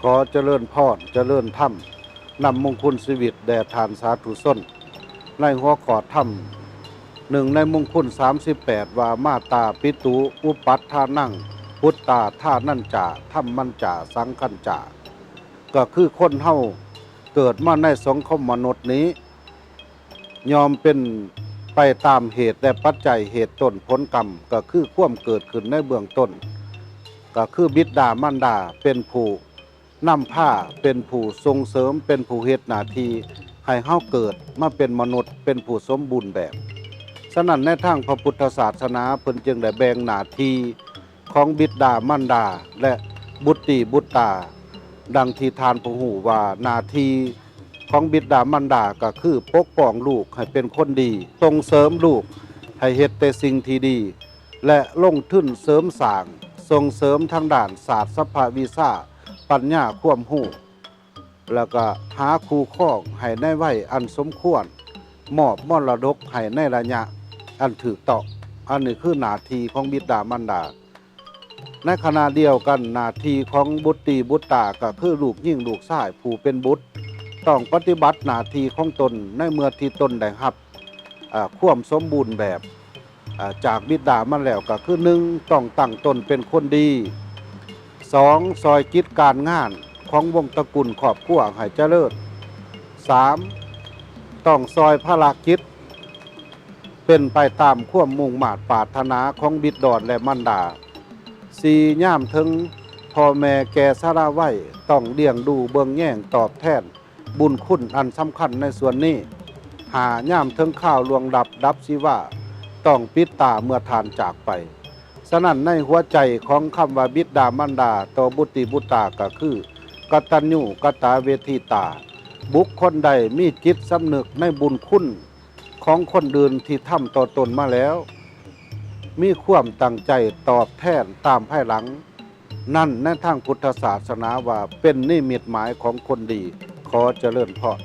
ຂໍຈະເລີນພອນ ຈະເລີນທຳ ນຳມຸງຄຸນຊີວິດແດ່ທ່ານສາທຸຊົນ ໃນຫົວຂໍ້ທຳ ໜຶ່ງໃນມຸງຄຸນສາມສິບແປດ ວ່າ ມາຕາປິຕຸ ອຸປັດທານັງ ປຸດຕາທານັນຈາ ທຳມັນຈາ ສັງຄັນຈາ ກໍຄືຄົນເຮົາເກີດມາໃນສັງຄົມມະນຸດນີ້ ຍ່ອມເປັນໄປຕາມເຫດ ແລະ ປັດໄຈ ເຫດຕົ້ນຜົນກຳ ກໍຄືຄວາມເກີດຂຶ້ນໃນເບື້ອງຕົ້ນ ກໍຄືບິດດາມານດາເປັນຜູ້ນຳພາ ເປັນຜູ້ສົ່ງເສີມ ເປັນຜູ້ເຮັດໜ້າທີ່ໃຫ້ເຮົາເກີດມາເປັນມະນຸດ ເປັນຜູ້ສົມບູນແບບ. ສະນັ້ນ ໃນທາງພະພຸດທະສາສະໜາ ເພິ່ນຈຶ່ງໄດ້ແບ່ງໜ້າທີ່ ຂອງບິດດາມານດາ ແລະ ບຸດຕີບຸດຕາ ດັ່ງທີ່ທ່ານຜູ້ຮູ້ວ່າ ໜ້າທີ່ຂອງບິດດາມານດາກໍຄືປົກປ້ອງລູກໃຫ້ເປັນຄົນດີ, ສົ່ງເສີມລູກໃຫ້ເຮັດແຕ່ສິ່ງທີ່ດີ ແລະ ລົງທຶນເສີມສ້າງ, ສົ່ງເສີມທາງດ້ານສາດສະພະວິຊາ, ປັນຍາ, ຄວາມຮູ້. ແລ້ວກໍຫາຄູ່ຄອງໃຫ້ໃນໄວອັນສົມຄວນ, ມອບມໍລະດົກໃຫ້ໃນໄລຍະອັນຖືກຕ້ອງ. ອັນນີ້ຄືໜ້າທີ່ຂອງບິດດາມານດາ. ໃນຂະນະດຽວກັນ, ໜ້າທີ່ຂອງບຸດຕີບຸດຕາກໍຄືລູກຍິງລູກຊາຍຜູ້ເປັນບຸດ ຕ້ອງປະຕິບັດໜ້າທີ່ຂອງຕົນໃນເມື່ອທີ່ຕົນໄດ້ຮັບ ອາ ຄວາມສົມບູນແບບ ອາ ຈາກບິດດາມາແລ້ວ ກໍຄື ໜຶ່ງ ຕ້ອງຕັ້ງຕົນເປັນຄົນດີ, ສອງ ຊ່ອຍກິດການງານຂອງວົງຕະກຸນຄອບຄົວໃຫ້ຈະເລີນ, ສາມ ຕ້ອງຊ່ອຍພາລະກິດເປັນໄປຕາມຄວາມມຸ່ງມາດປາດຖະໜາຂອງບິດດອນ ແລະ ມານດາ, ສີ່ ຍາມເຖິງພໍ່ແມ່ແກ່ຊະລາໄວ ຕ້ອງລ້ຽງດູເບິ່ງແຍງຕອບແທນ ບຸນຄຸນອັນສຳຄັນໃນສ່ວນນີ້. ຫ້າ ຍາມເຖິງຄາວລ່ວງລັບດັບຊີວາ ຕ້ອງປິດຕາເມື່ອທ່ານຈາກໄປ. ສະນັ້ນ ໃນຫົວໃຈຂອງຄຳວ່າບິດດາມານດາຕໍ່ບຸດຕີບຸດຕາກໍຄື ກະຕັນຍູກະຕະເວທີຕາ. ບຸກຄົນໃດມີຈິດສຳນຶກໃນບຸນຄຸນຂອງຄົນອື່ນທີ່ທຳຕໍ່ຕົນມາແລ້ວ, ມີຄວາມຕັ້ງໃຈຕອບແທນຕາມພາຍຫຼັງ, ນັ້ນໃນທາງພຸດທະສາສະໜາວ່າເປັນນິມິດໝາຍຂອງຄົນດີ. ຂໍຈະເລີນພອນ.